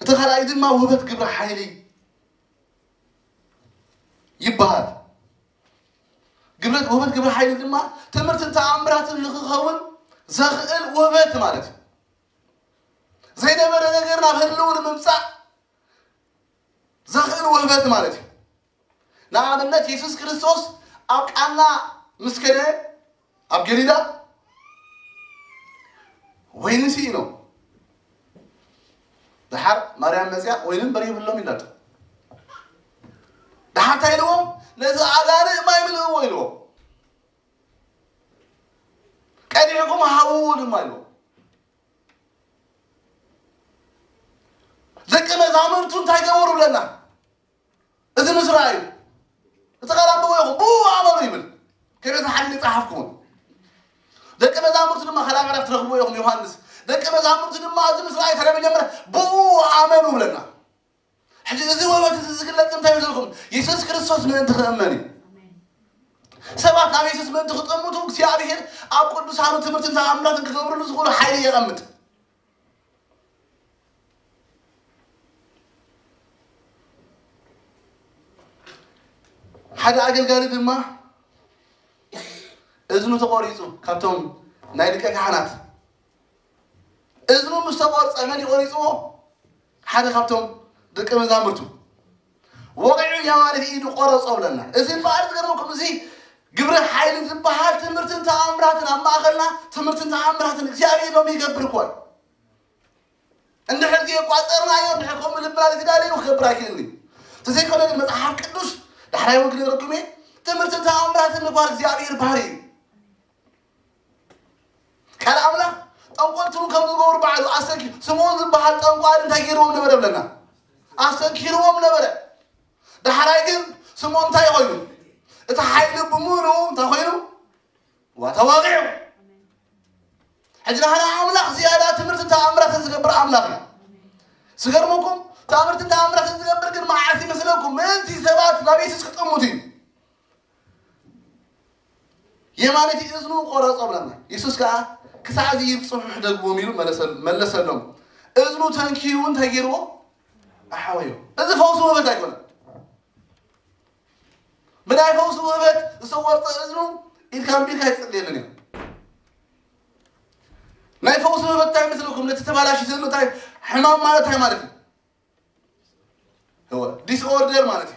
እቲ ካልኣይ ድማ ውህበት ግብረ ሓይሊ ይበሃል። ግብረት ውህበት ግብረ ሓይሊ ድማ ትምህርትን ተኣምራትን ንክኸውን ዘኽእል ውህበት ማለት እዩ። ዘይነበረ ነገር ናብ ህልው ንምምፃእ ዘኽእል ውህበት ማለት እዩ። ንኣብነት የሱስ ክርስቶስ ኣብ ቃና ምስ ከደ ኣብ ገሊላ ወይኒ ስኢኖ። ደሓር ማርያም መፅያ ወይኒ እምበር የብሎም ኢላቶ። ደሓር እንታይ ኢልዎም? ነዚ ኣጋንእ ማይ ምልእዎ ኢልዎም። ቀዲሕኩም ሃብዎ ድማ ኢልዎም። ደቂ መዛሙርቱ እንታይ ገበሩ ብለና? እዚ ምስ ረኣዩ እቲ ቃል ኣንብቦ ኢኹም ብኡ ኣመኑ ይብል። ከመይ ዝሓሊ ጸሓፍኩም። ደቂ መዛሙርቱ ድማ ካልኣ ምዕራፍ ትረኽብዎ ኢኹም ዮሃንስ። ደቂ መዛሙርቱ ድማ እዚ ምስ ረኣዩ ተረብ ጀመረ ብኡ ኣመኑ ብለና። ሕጂ እዚ ውህበት እዚ ዝግለጽ እንታይ ይመስለኩም? የሱስ ክርስቶስ ምእንቲ ክእመን እዩ። ሰባት ናብ የሱስ ምእንቲ ክጠምቱ እግዚኣብሔር ኣብ ቅዱሳኑ ትምህርትን ተኣምራትን ክገብርሉ ዝኽእሉ ሓይሊ የቐምጥ። ሓደ ኣገልጋሊ ድማ እዝኑ ተቖሪጹ ካብቶም ናይ ሊቀ ካህናት። እዝኑ ምስ ተቖርጸ መን ይቖሪጽዎ? ሓደ ካብቶም ደቂ መዛሙርቱ። ወቒዑ የማኒት ኢዱ ቆረጾ ብለና። እዚ እምበኣር ዝገርመኩም፣ እዚ ግብረ ሓይሊ ዝበሃል ትምህርትን ተኣምራትን ኣብ ማእኸልና ትምህርትን ተኣምራትን እግዚኣብሔር ሎሚ ይገብር እኮ እዩ። እንድሕር የቋጸርናዮ፣ እንድሕር ከምኡ ልብና ዘይተዳለዩ ክገብር ኣይክእልን እዩ። ተዘይኮነ ግን መጽሓፍ ቅዱስ፣ ዳሕራይ እውን ክነግረኩም እየ፣ ትምህርትን ተኣምራትን ምግባር እግዚኣብሔር ባህሪ እዩ። ቃል ኣምላኽ ጠንቆልቲ እውን ከም ዝገብሩ ባዕሉ ኣሰኪ ስምዖን ዝበሃል ጠንቋሊ እንታይ ገይርዎም ነበረ ብለና? ኣሰኪርዎም ነበረ። ዳሕራይ ግን ስምዖን እንታይ ኮይኑ? እቲ ሓይሊ ብምሉኡ እንታይ ኮይኑ? ዋ ተዋቂዑ። ሕጂ ንሕና ኣምላኽ ዝያዳ ትምህርትን ተኣምራትን ዝገብር ኣምላኽ እዩ። ዝገርመኩም፣ ትምህርትን ተኣምራትን ዝገብር ግን መዓስ ይመስለኩም? ምእንቲ ሰባት ናብ የሱስ ክጥምቱ እዩ። የማነይቲ እዝኑ ቆረጾ ብለና። የሱስ ከኣ ክሳዕ እዚ ይብጽሑ ሕደግዎም ኢሉ መለሰ- መለሰሎም። እዝኑ ተንኪዩ እውን እንታይ ገይርዎ? ኣሓወዮ። እዚ ፈውሲ ውህበት ኣይኮነን። ብናይ ፈውሲ ውህበት ዝተቆርጸ እዝኑ ኢድካ ኣንቢርካ ይጽልየለን እዩ። ናይ ፈውሲ ውህበት እንታይ ይመስለኩም? ነቲ ተባላሽ ዘሎ እንታይ ሕማም ማለት እንታይ ማለት እዩ? እወ፣ ዲስኦርደር ማለት እዩ።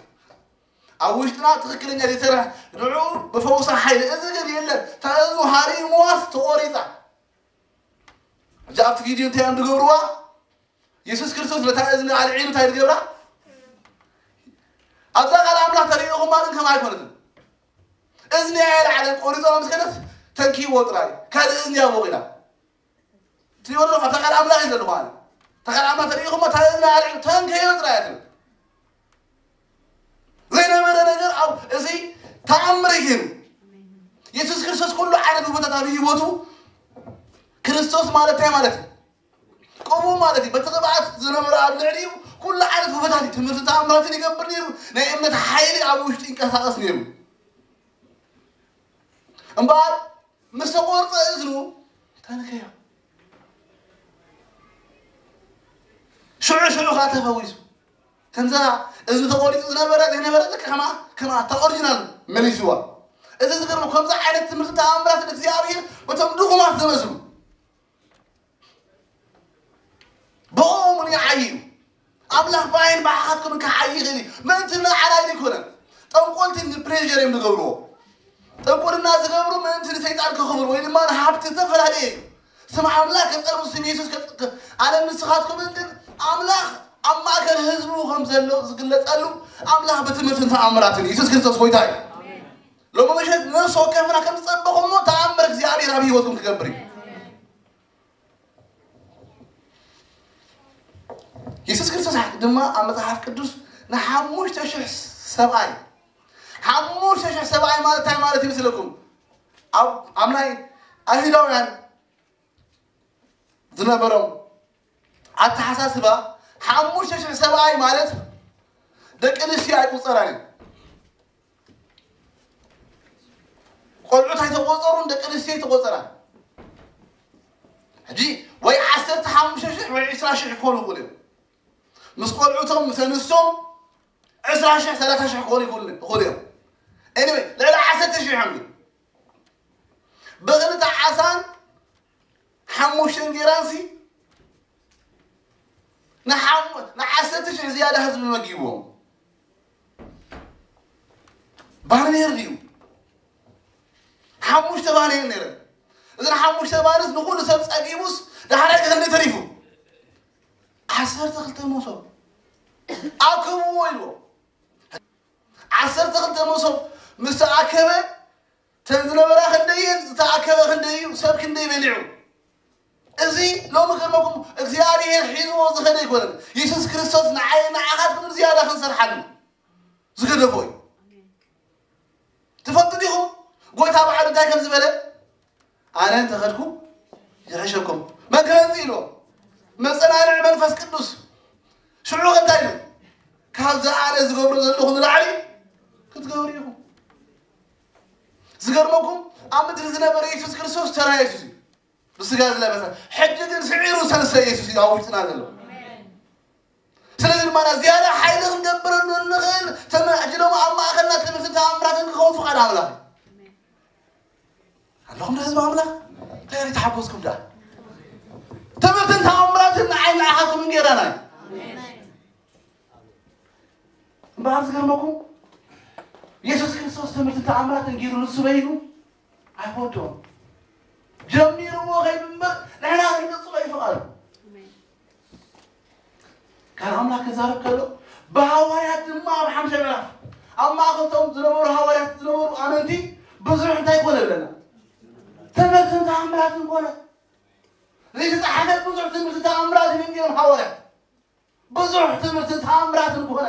ኣብ ውሽጥና ትኽክለኛ ዘይሰርሕ ንዕኡ ብፈውሲ ሓይሊ እዚ ግን የለን። እታ እዝኑ ሃሪምዋስ ተቆሪጻ። ሕጂ ኣብቲ ቪድዮ እንታይ እዮም ዝገብርዋ? የሱስ ክርስቶስ ነታ እዝኒ ኣልዒሉ እንታይ ዝገብራ? ኣብዛ ቃል ኣምላኽ ተሪኢኹማ ግን ከምኣ ኣይኮነትን። እዝኒ ኣየልዓለን፣ ቆሪጾ ምስ ከደት ተንኪዎ ጥራይ። ካልእ እዝኒ ኣቦቒላ። ትሪእዎ ኣለኹም፣ ኣብታ ቃል ኣምላኽ እዩ ዘለኹ ኣነ። እታ ቃል ኣምላኽ ተሪኢኹማ፣ እታ እዝኒ ኣልዒሉ ተንከዮ ጥራይ እያ ትብል። ዘይነበረ ነገር ኣብ እዚ ተኣምር እዩ ገይሩ። የሱስ ክርስቶስ ኩሉ ዓይነት ውህበታት ኣብ ህይወቱ ክርስቶስ ማለት እንታይ ማለት እዩ? ቅቡእ ማለት እዩ። በቲ ቅብኣት ዝነበረ ኣብ ልዕሊኡ ኩሉ ዓይነት ውህበታት እዩ። ትምህርቲ ተኣምራትን ይገብር ነይሩ። ናይ እምነት ሓይሊ ኣብ ውሽጡ ይንቀሳቐስ ነይሩ። እምበኣር ምስ ተቖርጸ እዝኑ ተነከዮ። ሽዑ ሽዑ ከኣ ተፈዊሱ። ከምዛ እዝኑ ተቖሪጹ ዝነበረ ዘይነበረ ልክዕ ከማ ከማ እታ ኦሪጂናል መሊስዋ። እዚ ዝገርም ከምዚ ዓይነት ትምህርቲ ተኣምራት እግዚኣብሔር በቶም ድኹማት ዝመስሉ ብኦም ይዓዪ እዩ። ኣምላኽ ብኣይን ብሓኻትኩም ክዓዪ ይኽእል እዩ። ምእንቲ ንዓና ኣይኮነን። ጠንቆልቲ ንፕሬር እዮም ዝገብርዎ። ጥንቁልና ዝገብሩ ምእንቲ ንሰይጣን ከኽብሩ ወይ ድማ ንሃብቲ ዝተፈላለየ እዩ። ስም ኣምላኽ ከጸርቡ ስም የሱስ ከ- ከ- ኣነ ንስኻትኩም ግን ኣምላኽ ኣብ ማእከል ህዝቡ ከም ዘሎ ዝግለጸሉ ኣምላኽ ብትምህርትን ተኣምራትን የሱስ ክርስቶስ ጎይታ እዩ። ሎሚ ምሸት ነፍሲ ወከፍና ከም ዝጸበኹሞ ተኣምር እግዚኣብሔር ኣብ ህይወትኩም ክገብር እዩ። የሱስ ክርስቶስ ድማ ኣብ መጽሓፍ ቅዱስ ንሓሙሽተ ሽሕ ሰብኣይ ሓሙሽተ ሽሕ ሰብኣይ ማለት እንታይ ማለት ይመስለኩም? ኣብ ኣብ ናይ ኣይሁዳውያን ዝነበሮም ኣተሓሳስባ ሓሙሽተ ሽሕ ሰብኣይ ማለት ደቂ ኣንስትዮ ኣይቁጸራን እዩ። ቆልዑት ኣይተቆጸሩን ደቂ ኣንስትዮ ኣይተቆጸራን። ሕጂ ወይ ዓሰርተ ሓሙሽተ ሽሕ ወይ ዕስራ ሽሕ ክኾኑ ይኽእሉ እዮም። ምስ ቆልዑቶም ምስ ኣንስቶም ዕስራ ሽሕ ሰላሳ ሽሕ ክኾኑ ይኽእሉ ይኽእሉ እዮም። Anyway፣ ልዕሊ ዓሰርተ ሽሕ እዮም ግን ብኽልተ ዓሳን ሓሙሽተ እንጌራንሲ ንሓሙ- ንዓሰርተ ሽሕ ዝያዳ ህዝቢ መጊብዎም። ባኒ ነይሩ ድዩ? ሓሙሽተ ባኒ ነይረ። እዘን ሓሙሽተ ባንስ ንኹሉ ሰብ ጸጊቡስ ዳሕራይ ክንደይ ተሪፉ? ዓሰርተ ክልተ መሶብ ኣክብዎ ኢልዎ። ዓሰርተ ክልተ መሶብ ምስ ተኣከበ ተን ዝነበራ ክንደይ እየን? ዝተኣከበ ክንደይ እዩ? ሰብ ክንደይ በሊዑ? እዚ ሎሚ ከለኩም እግዚኣብሔር ሒዝዎ ዝኸደ ኣይኮነን። የሱስ ክርስቶስ ንዓይ ንዓኻትኩም ዝያዳ ክንሰርሓሉ ዝገደፎ እዩ። ትፈልጡ ዲኹም? ጎይታ ባዕሉ እንታይ ከም ዝበለ? ኣነ እንተኸድኩ ይሕሸኩም። መግለጺ ኢሎ መጸናንዕ መንፈስ ቅዱስ ሽዑ እንታይ ኢሉ? ካብዚ ኣነ ዝገብሮ ዘለኹ ንላዕሊ ክትገብሩ ኢኹም። ዝገርመኩም ኣብ ምድሪ ዝነበረ የሱስ ክርስቶስ ተራ የሱስ እዩ። ብስጋ ዝለበሰ ሕጂ ግን ስዒሩ ዝተነስተ የሱስ እዩ ኣብ ውሽጥና ዘሎ። ስለዚ ድማ ዝያዳ ሓይሊ ክንገብረሉ እንኽእል ተመ- ሕጂ ሎሚ ኣብ ማእኸልና ትምህርቲ ተኣምራትን ክኸውን ፍቓድ ኣምላኽ እዩ። ኣለኹም ዶ ህዝቢ ኣምላኽ? እንታይ ተሓጎስኩም ዳ? ትምህርትን ተኣምራትን ንዓይ ንዓኻትኩም እንጌራና እዩ። እምበኣር ዝገርመኩም የሱስ ክርስቶስ ትምህርትን ተኣምራትን ገይሩ ንሱ በይኑ ኣይወድኦም። ጀሚርዎ ከይዱ እምበር ንሕና ክንቅጽሎ እዩ ፍቓዱ። ካልእ ኣምላኽ ክዛረብ ከሎ ብሃዋርያት ድማ ኣብ ሓምሻይ ምዕራፍ ኣብ ማእኸልቶም ዝነበሩ ሃዋርያት ዝነበሩ ኣመንቲ ብዙሕ እንታይ ኮነ ኣለና? ትምህርትን ተኣምራትን ኮነ። ዘይተጻሓፈ ብዙሕ ትምህርቲ ተኣምራት እዮም ሃዋርያት። ብዙሕ ትምህርቲ ተኣምራትን ኮነ።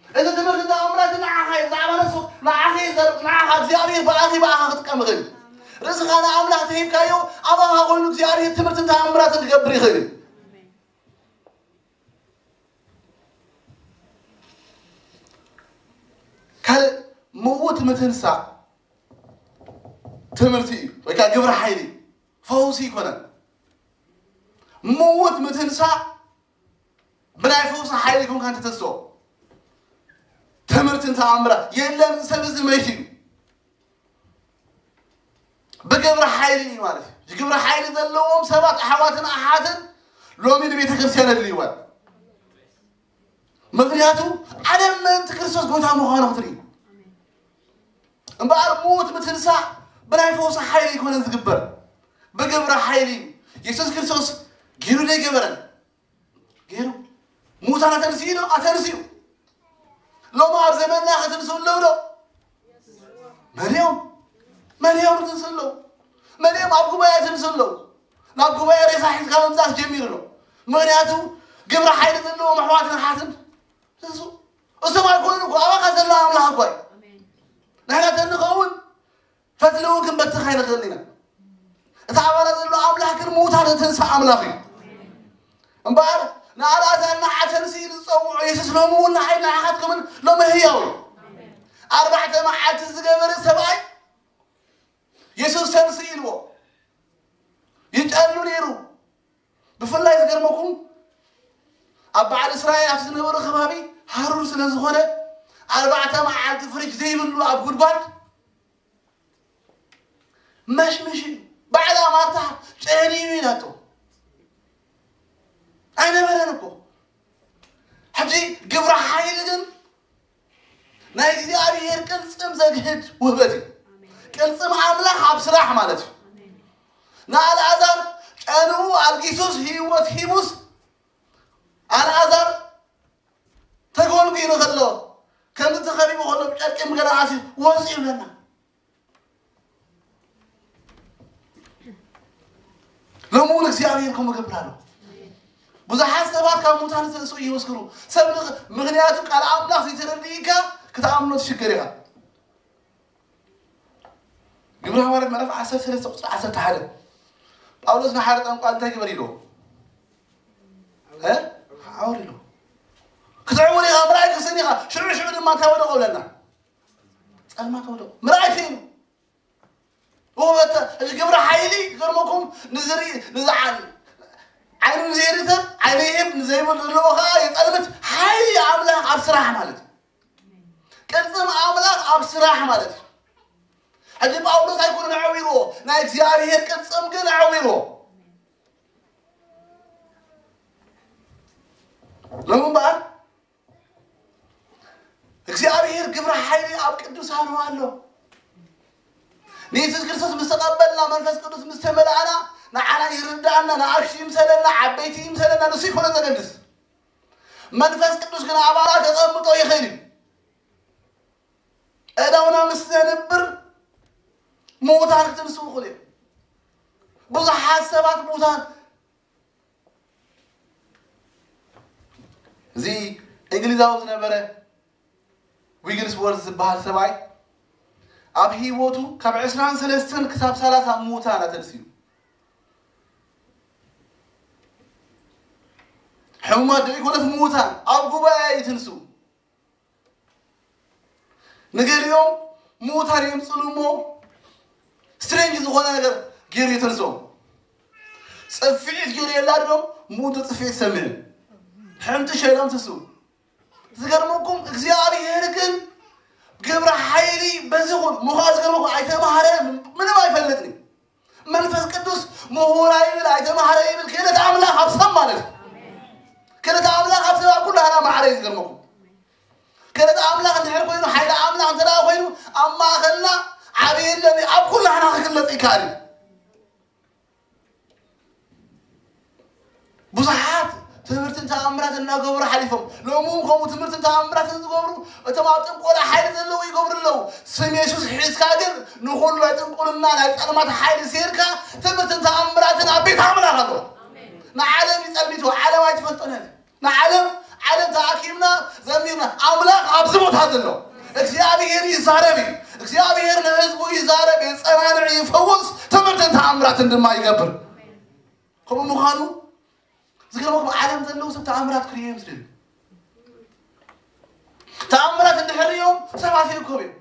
እዚ ትምህርቲ ተኣምራት ንዓኻ እዩ፣ ብዛዕባ ነፍሱ ንዓኻ እዩ ዘር- ንዓኻ እግዚኣብሔር ብኣኺ ብኣኻ ክጥቀም ይኽእል እዩ። ርእስኻ ንኣምላኽ ተሂብካዮ ኣባኻ ኮይኑ እግዚኣብሔር ትምህርትን ተኣምራትን ክገብር ይኽእል እዩ። ካልእ ምዉት ምትንሳእ ትምህርቲ እዩ ወይ ከዓ ግብረ ሓይሊ ፈውሲ ይኮነን። ምዉት ምትንሳእ ብናይ ፈውሲ ሓይሊ ይኹን ከንተተስኦ ትምህርትን ተኣምራት የለን። ሰብ እዚ መይቱ እዩ። ብግብሪ ሓይሊ እዩ ማለት እዩ። ግብሪ ሓይሊ ዘለዎም ሰባት ኣሕዋትን ኣሓትን ሎሚ ንቤተ ክርስቲያን ኣድልይዋን። ምክንያቱ ዓለም ምእንቲ ክርስቶስ ጎይታ ምዃኑ ክትርኢ። እምበኣር ምዉት ምትንሳእ ብናይ ፈውሲ ሓይሊ ኣይኮነን ዝግበር፣ ብግብሪ ሓይሊ እዩ። የሱስ ክርስቶስ ገይሩ ዶ ኣይገበረን? ገይሩ። ምዉታን ኣተንስኡ ዶ? ኣተንስኡ። ሎሚ ኣብ ዘመንና ክትንስኡ ኣለዉ ዶ? መን እዮም? መን እዮም ዝትንስኡ ኣለዉ? መን እዮም ኣብ ጉባኤ ዝትንስኡ ኣለዉ? ናብ ጉባኤ ሬሳ ሒዝካ ምምጻእ ጀሚሩ ኣሎ። ምክንያቱ ግብሪ ሓይሊ ዘለዎም ኣሕዋትን ኣሓትን ትንስኡ። እሶም ኣይኮኑን እኮ፣ ኣባኻ ዘሎ ኣምላኽ እኮ እዩ። ንሕና ተንኸውን ፈትሊ እውን ክንበትኽ ኣይንኽእል ኢና። እቲ ኣባና ዘሎ ኣምላኽ ግን ምዉታን ዘተንስእ ኣምላኽ እዩ። እምበኣር ንኣልኣዛር ንዓ ተንስእ ኢሉ ዝጸውዖ የሱስ ሎሚ እውን ንዓይ ንዓኻትኩምን ሎሚ ህያው እዩ። ኣርባዕተ መዓልቲ ዝገበረ ሰብኣይ የሱስ ተንስእ ኢልዎ ይጨሉ ነይሩ። ብፍላይ ዝገርመኩም ኣብ በዓል እስራኤል ኣብቲ ዝነበረ ከባቢ ሃሩር ስለ ዝኾነ ኣርባዕተ መዓልቲ ፍሪጅ ዘይብሉ ኣብ ጉድጓድ መሽምሽ እዩ። ባዕላ ማርታ ጨንዩ ኢላቶ ኣይነበረን እኮ። ሕጂ ግብረ ሓይሊ ግን ናይ እግዚኣብሔር ቅልጽም ዘግህድ ውህበት እዩ። ቅልጽም ኣምላኽ ኣብ ስራሕ ማለት እዩ። ንኣልኣዛር ጨንኡ ኣልጊሱስ ህይወት ሂቡስ ኣልኣዛር ተጎልጒሉ ከሎ ከምዚ ተኸቢቡ ከሎ ብጨርቂ ምገናዓሲ ወፂኡ ይብለና። ሎሚ እውን እግዚኣብሔር ከምኡ ይገብር ኣሎ። ብዙሓት ሰባት ካብ ሙታን ዝተንስኡ ይመስክሩ። ሰብ ንኽ- ምኽንያቱ ቃል ኣምላኽ ዘይተረድኢካ ክትኣምኖ ትሽገር ኢኻ። ግብረ ሃዋርያት ምዕራፍ ዓሰርተ ሰለስተ ቁፅሪ ዓሰርተ ሓደ ጳውሎስ ንሓደ ጠንቋል እንታይ ግበር ኢልዎ? እ? ዓውር ኢልዎ። ክትዕውር ኢኻ፣ ምርኣይ ክስን ኢኻ። ሽዑ ሽዑ ድማ እንታይ ወደቆ ብለና? ጸልማት ወደቆ። ምርኣይ ክኢሉ። ውበተ እዚ ግብረ ሓይሊ ይገርመኩም ንዝርኢ ንዝዓል ዓይኑ ንዘይርኢ ሰብ ይህብ ዘይብል ዘለዎ ከዓ የጠልምት። ሓይሊ ኣምላኽ ኣብ ስራሕ ማለት እዩ። ቅልጽም ኣምላኽ ኣብ ስራሕ ማለት እዩ። ሕጂ ጳውሎስ ኣይኮነን ኣዕዊርዎ፣ ናይ እግዚኣብሔር ቅልጽም ግን ኣዕዊርዎ። ሎሚ እምበኣር እግዚኣብሔር ግብረ ሓይሊ ኣብ ቅዱሳኑ ኣሎ። ንየሱስ ክርስቶስ ምስ ተቐበልና፣ መንፈስ ቅዱስ ምስ ተመልኣና፣ ንዓና ይርድኣና፣ ንኣሽቱ ይምሰለና፣ ዓበይቲ ይምሰለና፣ ንሱ ይኮነ ዘገድስ። መንፈስ ቅዱስ ግን ኣባና ተቐምጦ ይኽእል እዩ። እዳውና ምስ ዘንብር ምዉታን ክትንስኡ ይኽእሉ እዮም። ብዙሓት ሰባት ምዉታን፣ እዚ እንግሊዛዊ ዝነበረ ዊግልስወርዝ ዝበሃል ሰብኣይ ኣብ ህይወቱ ካብ ዕስራን ሰለስተን ክሳብ ሰላሳ ምዉታን ኣተንስዩ። ሕሙማት ዶ ይኮነት ምዉታን ኣብ ጉባኤ ይትንሱ። ንገሊኦም ምዉታን የምፅሉ እሞ ስትሬንጅ ዝኾነ ነገር ገይሩ የተንስኦም። ፅፍዒት ገይሩ የላድዶም፣ ምዉት ፅፍዒት ሰምዕ ሕምቲ ሸሎም ትሱ። ዝገርመኩም እግዚኣብሔር ግን ግብረ ሓይሊ በዚ ኩሉ ምዃ ዝገርመኩም ኣይተማሃረ ምንም ኣይፈልጥን እዩ። መንፈስ ቅዱስ ምሁር ኣይብል ኣይተማሃረ ይብል ክእለት ኣምላኽ ኣብ ሰብ ማለት እዩ። ክእለት ኣምላኽ ኣብ ሰብ ኣብ ኩሉ ሃና ማዕረ እዩ ዝገርመኩም። ክእለት ኣምላኽ እንድሕር ኮይኑ ሓይሊ ኣምላኽ እንተ ደኣ ኮይኑ ኣብ ማእኸልና ዓብዪ የለን ኣብ ኩሉ ሃና ክግለጽ ይከኣል እዩ። ብዙሓት ትምህርትን ተኣምራት እናገበሩ ሓሊፎም ሎሚ እውን ከምኡ ትምህርትን ተኣምራትን ዝገብሩ እቶም ኣብ ጥንቆላ ሓይሊ ዘለዉ ይገብሩ ኣለዉ። ስም የሱስ ሒዝካ ግን ንኹሉ ናይ ጥንቁልና ናይ ጸልማት ሓይሊ ሴርካ ትምህርትን ተኣምራትን ኣብ ቤት ኣምላኽ ኣሎ። ንዓለም ይጸልሚቱ ዓለም ኣይትፈልጦን እያ። ንዓለም ዓለም ተኣኪብና ዘሚርና ኣምላኽ ኣብዚ ቦታ ዘሎ እግዚኣብሔር ይዛረብ እዩ። እግዚኣብሔር ንህዝቡ ይዛረብ፣ የጸናንዕ፣ ይፈውስ፣ ትምህርትን ተኣምራትን ድማ ይገብር። ከምኡ ምዃኑ ዝገርመኩም ዓለም ዘለዉ ሰብ ተኣምራት ክርእዩ እዮም ዝደልዩ። ተኣምራት እንድሕር ሪኦም ሰባት ይእከቡ እዮም።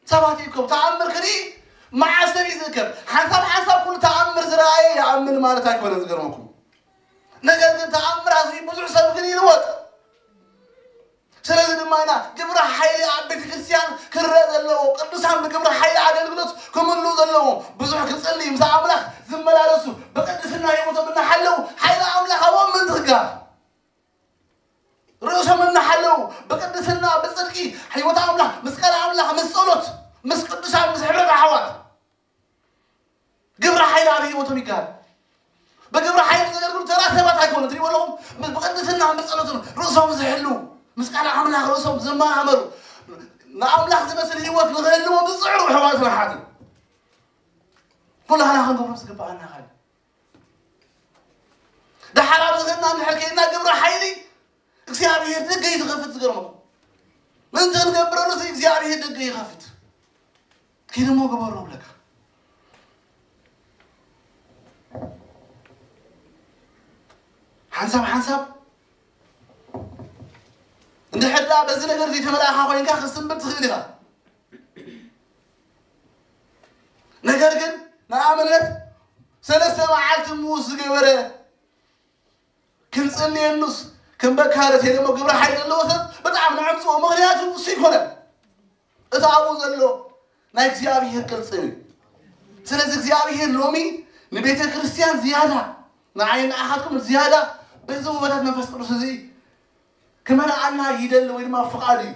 ሰባት ይእከቡ። ተኣምር ክርኢ መዓስ ሰብ እዩ ዝእከብ? ሓንሳብ ሓንሳብ ኩሉ ተኣምር ዝረኣየ ይኣምን ማለት ኣይኮነን ዝገርመኩም። ነገር ግን ተኣምራት ብዙሕ ሰብ ግን ይልወጥ። ስለዚ ድማ ኢና ግብረ ሓይሊ ኣብ ቤተ ክርስቲያን ክረአ ዘለዎ ቅዱሳን ብግብረ ሓይሊ ኣገልግሎት ክምሉ ዘለዎ ብዙሕ ክጽልዩ ምስ ኣምላኽ ዝመላለሱ ብቅድስና ህይወቶም እናሓለዉ ሓይሊ ኣምላኽ ኣብኦም ምእንቲ ክጋር ርእሶም እናሓለዉ ብቅድስና ብጽድቂ ህይወት ኣምላኽ ምስ ቃል ኣምላኽ ምስ ጸሎት ምስ ቅዱሳን ምስ ሕብረት ኣሕዋት ግብረ ሓይሊ ኣብ ህይወቶም ይጋር። ብግብረ ሓይሊ ዘገልግሉ ተራ ሰባት ኣይኮኑ ትሪእዎ ኣለኹም። ብቅድስና ብጸሎትን ርእሶም ዝሕሉ ምስ ቃል ኣምላኽ ርእሶም ዝመራመሩ ንኣምላኽ ዝመስል ህይወት ንክህልዎም ዝጽዕሩ ኣሕዋትን ኣሓትን ኩላህና ክንገብሮ ዝግበኣና ካል ደሓር ኣብ ዝኽእልና እንድሕር ከይድና ግብረ ሓይሊ እግዚኣብሔር ደገ እዩ ዝኸፍት። ዝገርመኩም ምእንቲ ክንገብረሉ እዚ እግዚኣብሔር ደገ ይኸፍት። ኪድሞ ግበሮ ብለካ ሓንሳብ ሓንሳብ እንድሕር ደኣ በዚ ነገር ዘይተመላእኻ ኮይንካ ክስትንብር ትኽእል ኢኻ። ነገር ግን ንኣብነት ሰለስተ መዓልቲ ምዉት ዝገበረ ክንጽልየሉስ ክንበካረት የደሞ ግብረ ሓይል ዘለዎ ሰብ ብጣዕሚ ንዕምፅዎ። ምኽንያቱ እሱ ይኮነን እቲ ኣብኡ ዘሎ ናይ እግዚኣብሔር ቅልጽም እዩ። ስለዚ እግዚኣብሔር ሎሚ ንቤተ ክርስቲያን ዝያዳ ንዓይ ንኣኻትኩም ዝያዳ በዚ ውበታት መንፈስ ቅዱስ እዚ ክመልኣና ይደሊ ወይ ድማ ፍቓድ እዩ።